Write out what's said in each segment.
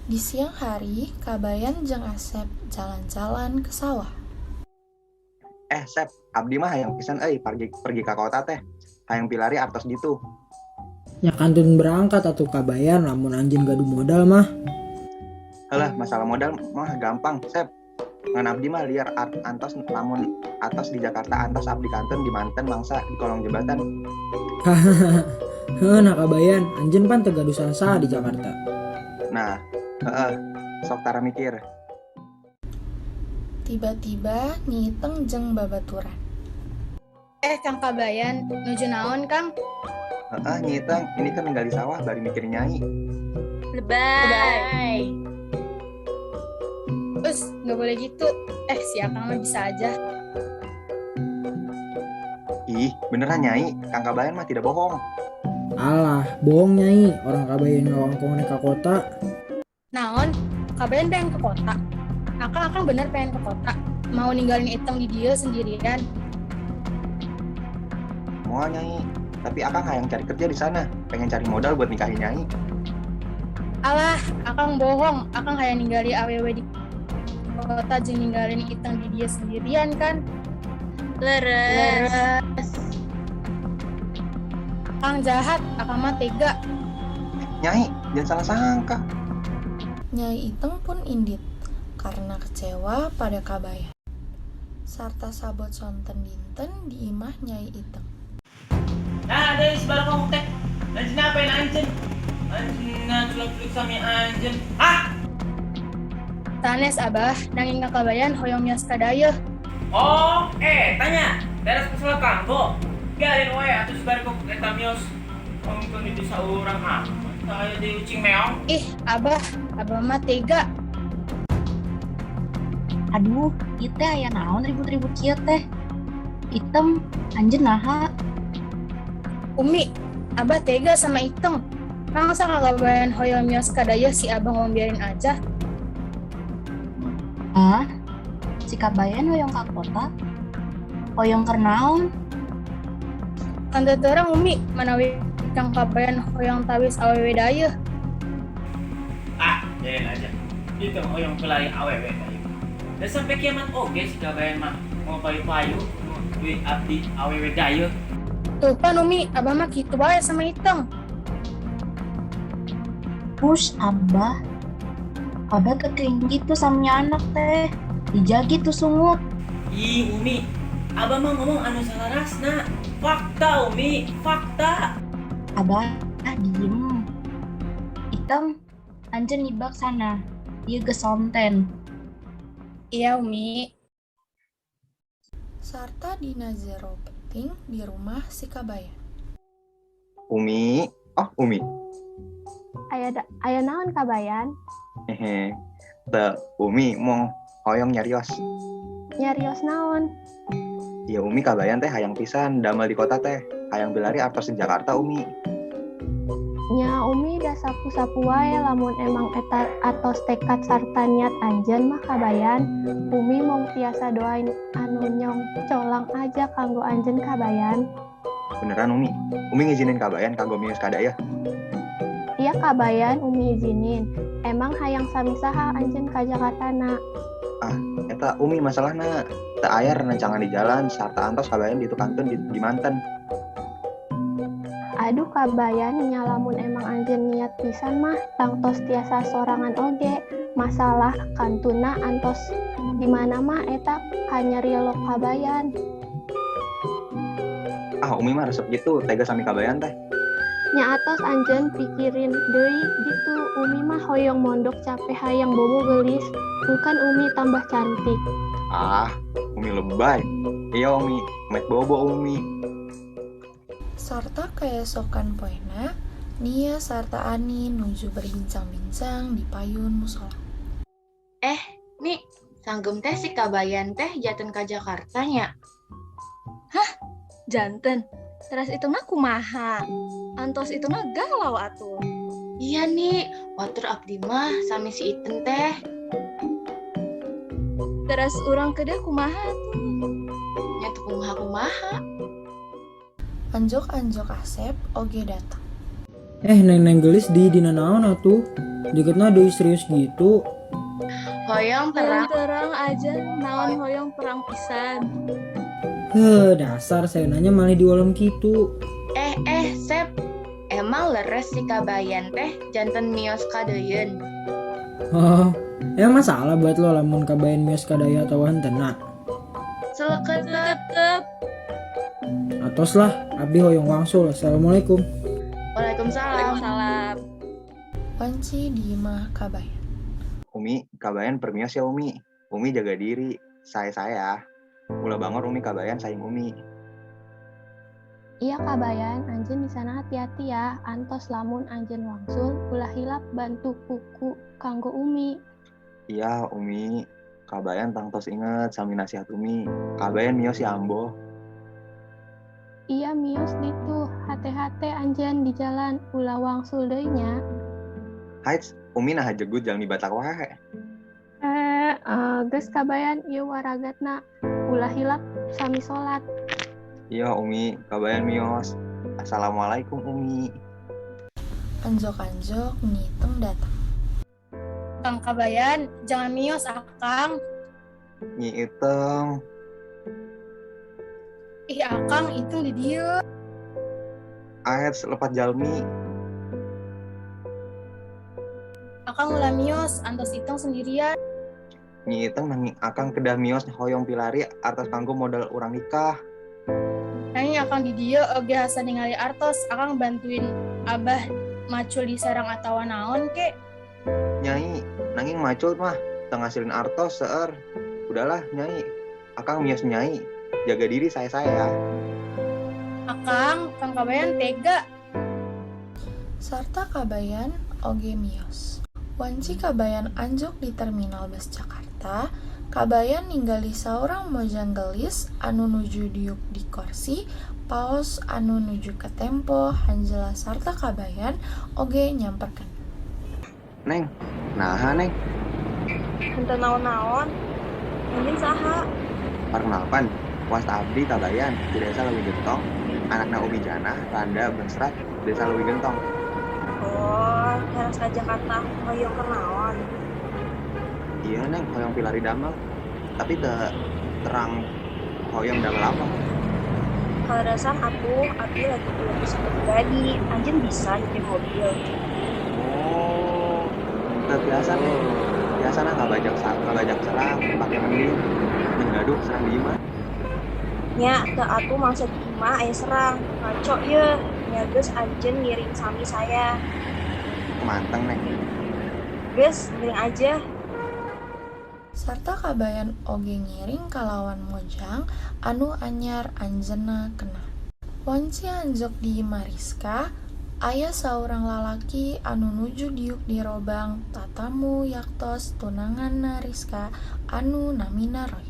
Di siang hari, Kabayan jeung Asep jalan-jalan ke sawah. Eh, Sep, abdi mah hayang pisan euy pergi pergi ka kota teh. Hayang pilari artos gitu. Nya kantun berangkat atuh, Kabayan, lamun anjeun gaduh modal mah. Halah, masalah modal mah gampang, Sep. Ngan abdi mah liar antos lamun atos di Jakarta antos abdi kantun di manten mangsa di kolong jembatan. Heuh, nah Kabayan, anjeun pan teu gaduh saha di Jakarta. Nah, heeh, sok tara mikir. Tiba-tiba Nyi Iteng jeung babaturan. Eh, Kang Kabayan, nuju naon, Kang? Heeh, Nyi Iteng, ini kan ninggal di sawah bari mikir Nyai. Lebay. Us, nggak boleh gitu. Eh, si Akang mah bisa aja. Ih, beneran Nyai, Kang Kabayan mah tidak bohong. Alah, bohong Nyai, orang Kabayan ngawangkong ka kota. Naon? Kabayan pengen ke kota. Akang, Akang bener pengen ke kota. Mau ninggalin Iteng di dieu sendirian? Moal, Nyai, tapi Akang hayang cari kerja di sana, pengen cari modal buat nikahin Nyai. Alah, Akang bohong. Akang hayang ninggalin awewe di kota jeung ninggalin Iteng di dieu sendirian kan? Leres. Leres. Akang jahat, Akang mah tega. Nyai, jangan salah sangka. Nyai Iteng pun indit karena kecewa pada Kabayan. Sarta sabot sonten dinten di imah Nyai Iteng. Nah, ada si barang teh. Anjeun apa yang anjeun? Anjeun culuk-culuk sami anjeun. Ah! Sanes, Abah, nanging Kang Kabayan hoyong mios ka dayeuh. Oh, eh, tanya. Teras masalah kanggo. Biarin wae atuh si barang eta mios. Ngomongkeun itu saurang ah. Saya di ucing meong. Ih, Abah, Abah mah tega. Aduh, ieu teh aya naon ribut-ribut kieu teh? Item, anjeun naha? Umi, Abah tega sama Iteng. Masa Kang Kabayan hoyong mios ka dayeuh si Abah ngomong biarin aja? Ah, si Kabayan hoyong ka kota? Hoyong keur naon? Kan teu terang, Umi, manawi Kang Kabayan hoyong tawis awewe dayeuh. Ah, biarin aja. Itu hoyong pelari awewe dayeuh. Dan sampai kiamat oge si Kabayan mah mau payu-payu mau duit abdi awewe dayeuh. Tuh pan Umi, Abah mah kitu wae sama Iteng. Push, Abah. Abah kekering gitu sama anak teh. Dijagi tuh sungut. Ih, Umi, Abah mah ngomong anu salarasna. Fakta, Umi, fakta. Abah, ah, diem. Item, anjeun nibak sana. Ieu geus sonten. Iya, Umi. Sarta dina jero peuting di rumah si Kabayan. Umi, oh Umi. Aya aya naon, Kabayan? Hehe. Teu, Umi mong hoyong nyarios. Nyarios naon? Ya Umi, Kabayan teh hayang pisan damel di kota teh. Hayang bilari artos di Jakarta, Umi. Nya Umi da sapu-sapu wae lamun emang eta atos tekad sarta niat anjeun mah, Kabayan. Umi mong tiasa doain anu nyongcolang aja kanggo anjeun, Kabayan. Beneran, Umi? Umi ngizinin Kabayan kanggo mios ka dayeuh? Iya, Kabayan, Umi izinin. Emang hayang sami saha anjeun ka Jakarta na? Eta Umi masalahna. Teu aya rencangan di jalan sarta antos Kabayan di kantun di manten. Aduh Kabayan, nya lamun emang anjeun niat pisan mah tangtos tiasa sorangan oge. Masalah kantuna antos di mana mah eta kanyeri lo Kabayan. Ah, Umi mah resep gitu tega sami Kabayan teh. Nya atos anjeun pikirin deui gitu. Umi mah hoyong mondok capek, hayang bobo geulis. Bukan Umi tambah cantik. Ah, Umi lebay. Iya Umi, mek bobo Umi. Sarta keesokan poena, Nia sarta Ani nuju berbincang-bincang di payun musola. Eh, nih, sanggem teh si Kabayan teh janten ka Jakarta nya? Janten. Teras itu mah kumaha? Antos itu mah galau atuh. Iya nih, watur abdi mah sami si Iten teh. Teras urang kedah kumaha tuh? Nya teu kumaha kumaha. Anjok-anjok Asep oge datang. Eh, neng-neng gelis di dina naon atuh? Deketna deui serius gitu. Hoyong Hoyong terang. terang aja, naon hoyong terang pisan. Heh, dasar saya nanya malah diwalem kitu. Eh eh Sep, emang leres si Kabayan teh janten mios ka Deuyeun? Oh, emang masalah buat lo lamun Kabayan mios ka Daya atau henteu? Seleketep. Tetep. Atos lah, abdi hoyong wangsul. Assalamualaikum. Waalaikumsalam. Waalaikumsalam. Wanci di imah Kabayan. Umi, Kabayan permios ya Umi. Umi jaga diri, saya. Ulah bangor Umi Kabayan saing Umi. Iya Kabayan, anjeun di sana hati-hati ya. Antos lamun anjeun wangsul, ulah hilap bantu kuku kanggo Umi. Iya Umi, Kabayan tangtos inget sami nasihat Umi. Kabayan mios ya ambo. Iya mios ditu, hate-hate anjeun di jalan, ulah wangsul deui nya. Haits, Umi nah jegut jalmi Batak wae. Geus Kabayan ieu waragatna, ulah hilap sami salat. Iya Umi, Kabayan mios. Assalamualaikum Umi. Anjok-anjok Nyi Iteng datang. Kang Kabayan, jangan mios Akang. Nyi Iteng. Ih Akang itu di dieu. Aets lepat jalmi. Akang ulah mios, antos Iteng sendirian. Nyi Iteng nanging Akang kedah mios hoyong pilari artos kanggo modal urang nikah. Nanging Akang di dieu oge asa ningali artos, Akang bantuin Abah macul di sarang atawa naon ke. Nyai, nanging macul mah teu ngasilin artos seueur. Udahlah Nyai, Akang mios Nyai. Jaga diri saya-saya. Akang, Kang Kabayan tega. Sarta Kabayan oge mios. Wanci Kabayan anjok di terminal bus Jakarta, Kabayan ningali saurang mojang gelis anu nuju diuk di korsi paos anu nuju katempo hanjela sarta Kabayan oge nyamperkeun. Neng, naha Neng? Henteu naon-naon. Anjeun saha? Perkenalkan, wasta abdi Kabayan di Desa Leuwi Gentong, anakna Umi Janah, Randa Bengsrat, Desa Leuwi Gentong. Oh, teras ka Jakarta hoyong keur naon? Iya Neng, hoyong pilari damel. Tapi teu terang hoyong damel apa? Kaleresan atuh abdi lagi belum bisa pribadi. Anjeun bisa nyetir mobil. Oh, teu biasa Neng. Biasana ngabajak serang, pake mending. Mun gaduh serang di imah. Nya, teu atuh mangsa di imah aya serang. Ngaco yeuh. Nya geus anjeun ngiring sami saya. Manteng Neng. Geus, ngiring aja. Sarta Kabayan oge ngiring kalawan mojang anu anyar anjeunna kenal. Wanci anjok di imah Riska, aya saurang lalaki anu nuju diuk di robang tatamu yaktos tunanganna Riska anu namina Roy.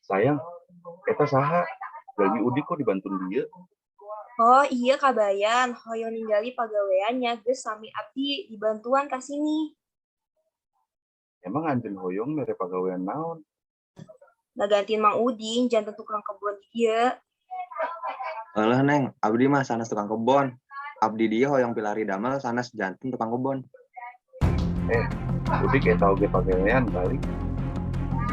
Sayang, eta saha? Jalmi udik kok dibantun dieu? Oh iya Kabayan, hoyong ninggali pagawean nya geus sami abdi dibantuan ka sini. Emang anjeun hoyong mere pagawean naon? Ngagantiin Mang Udin janten tukang kebon di dieu. Euleuh Neng, abdi mah sanes tukang kebon. Abdi dieu hoyong pilari damel sanes janten tukang kebon. Udik eta oge pagawean kali.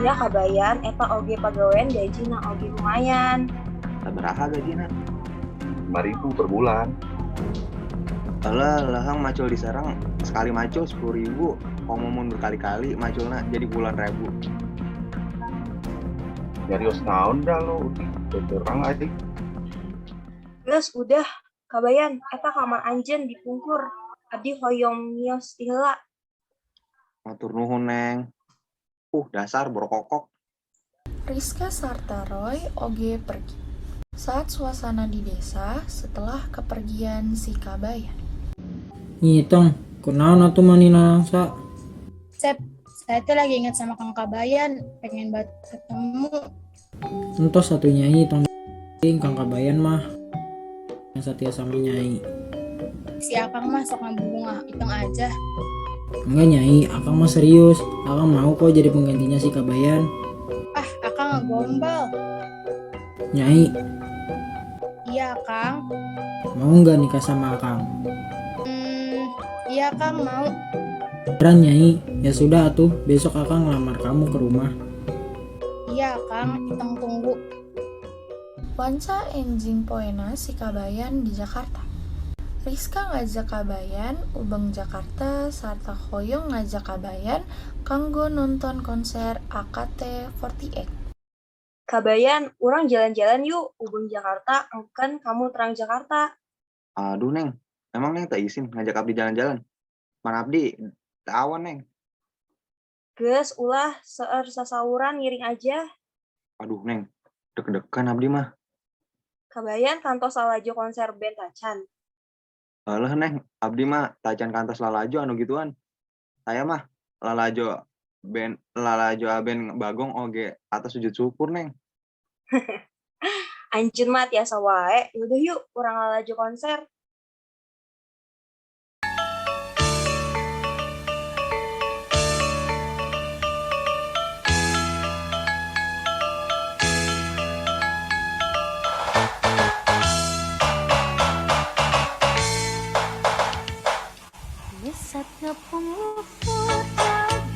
Iya Kabayan, eta oge pagawean gajina oge lumayan. Sabaraha gajina? 5.000 per bulan. Euleuh, leheng macul di Serang sekali macul 10.000, komo mun berkali-kali maculna jadi puluhan ribu. Nyarios naon dah lo Udik, teu terang aing. Geus udah, Kabayan, eta kamar anjeun dipungkur. Abdi hoyong mios ti heula. Matur nuhun Neng. Dasar borokokok. Riska sarta Roy oge pergi. Saat suasana di desa setelah kepergian si Kabayan. Nyi Iteng, kunaon atuh mani nalangsa? Sep, saya tuh lagi ingat sama Kang Kabayan, pengen banget ketemu. Entos atuh Nyai tong Kang Kabayan mah yang setia sama Nyai. Si Akang mah sok ngabubungah Iteng aja. Enggak Nyai, Akang mah serius. Akang mau kok jadi penggantinya si Kabayan. Ah, Akang ngegombal. Nyai, Iya, Kang. mau nggak nikah sama Akang? Iya, Kang, mau. Beneran Nyai, ya sudah atuh, besok Akang ngelamar kamu ke rumah. Iya, Kang, Iteng tunggu. Wanca enjing poena si Kabayan di Jakarta. Riska ngajak Kabayan ubeng Jakarta sarta hoyong ngajak Kabayan kanggo nonton konser AKT48. Kabayan, urang jalan-jalan yuk, ubeng Jakarta, engken kamu terang Jakarta. Aduh Neng, emang Neng teu isin ngajak abdi jalan-jalan? Pan abdi teu awan, Neng. Geus, ulah seueur sasauran ngiring aja. Aduh Neng, deg-degan abdi mah. Kabayan kantos lalajo konser band tacan. Alah Neng, abdi mah tacan kantos lalajo anu gituan. Saya mah lalajo band lalajo aben Bagong oge atos sujud syukur, Neng. Anjeun mah tiasa wae, yaudah yuk urang lalajo konser. Lesat ngapung-ngupur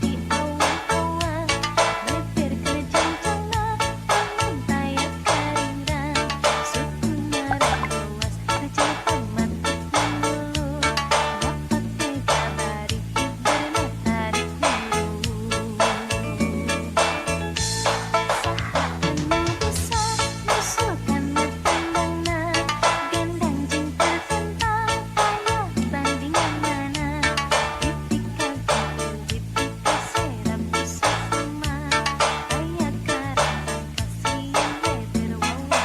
di awan-awan, leper kerjancana taya karingrang, suku narawas kecil pamatut mulu, dapat kabari hiburna tarik mulu. Saha anu bisa musuhkan tandangna, gendang jeung tertentang aya bandinganana, dipika dipika serap kusuma, aya karang kasihan leber wawana.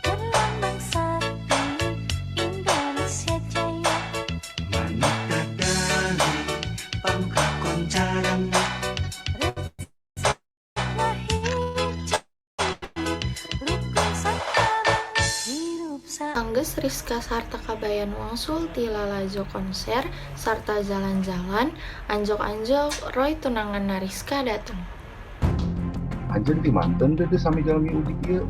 Berlambang sakti Indonesia Jaya. Rukun sakabangsa hirup sa Sanggeus Riska sarta Kabayan wangsul ti lalajo konser sarta jalan-jalan, anjog-anjog Roy tunanganna Riska dateng. Anjeun ti manten teu teh sami jalmi udik ieu?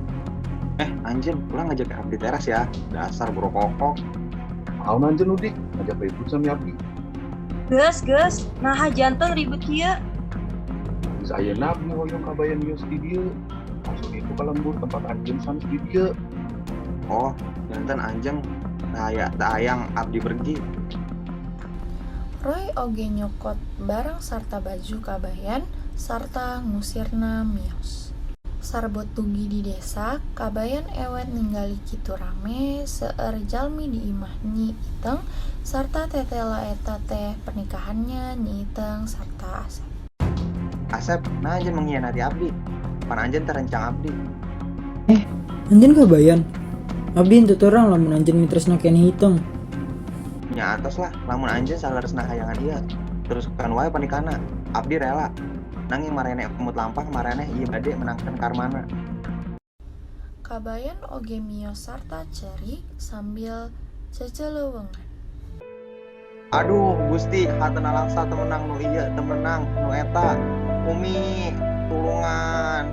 Eh, anjeun ulah ngajak abdi teras ya. Dasar burukokok. Naon anjeun udik ngajak ribut sami abdi? Geus, geus, naha janten ribut kieu. Geus ayeuna abdi hoyong Kabayan mios di dieu. Maksud itu ka lembur tempat anjeun sanes di dieu. Oh, janten anjeun teu hayang abdi pergi. Roy oge nyokot barang sarta baju Kabayan sarta ngusirna mios. Sarbot dugi di desa, Kabayan ewet ningali kitu rame seueur jalmi di imah Nyi Iteng sarta tetela eta teh pernikahannya Nyi Iteng sarta Asep. Asep, nah anjeun mengkhianati abdi. Pan anjeun teh rencang abdi. Anjeun Kabayan? Abdi henteu terang lamun anjeun mitresna keneh Iteng. Nya atos lah, lamun anjeun saleresna hayangan ieu. Teruskan wae panikahna. Abdi rela. Nanging maraneh emut lampah maraneh ieu bade menangkeun karmana. Kabayan oge mios sarta cerik sambil ceceleuweungan. Aduh, Gusti, hatena langsa teu meunang nu ieu teu meunang nu eta. Umi, tulungan.